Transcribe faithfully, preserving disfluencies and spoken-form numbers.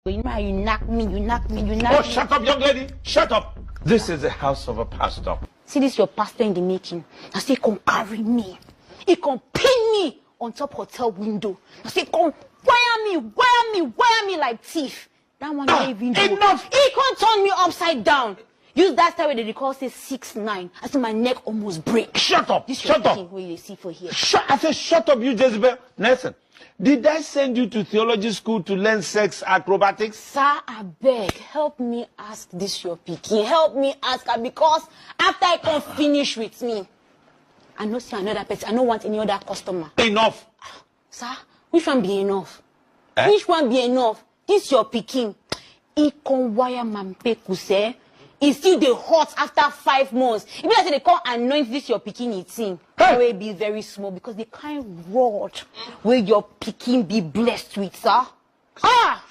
You know how you knock me, you knock me, you knock Oh, me. Shut up, young lady. Shut up. This is the house of a pastor. See this your pastor in the making. I say, come carry me. He come pin me on top hotel window. I say, come wire me, wire me, wire me like thief. That one Ah, not even do. Enough. He can't turn me upside down. Use that style wey they call say six nine. I say my neck almost break. Shut up. This Shut your up. Thing wey you see for here. Shut, I said, shut up, you Jezebel. Listen, did I send you to theology school to learn sex acrobatics? Sir, I beg, help me ask this your pikin. Help me ask her because after I come finish with me, I no see another person. I no want any other customer. Enough. Sir, which one be enough? Eh? Which one be enough? This your pikin. He come wire Mampeku, sir. He still dey hot after five months. If you say they come anoint this your pikin, it thing. Hey! It will be very small because the kind rod where your pikin be blessed with, sir. Ah!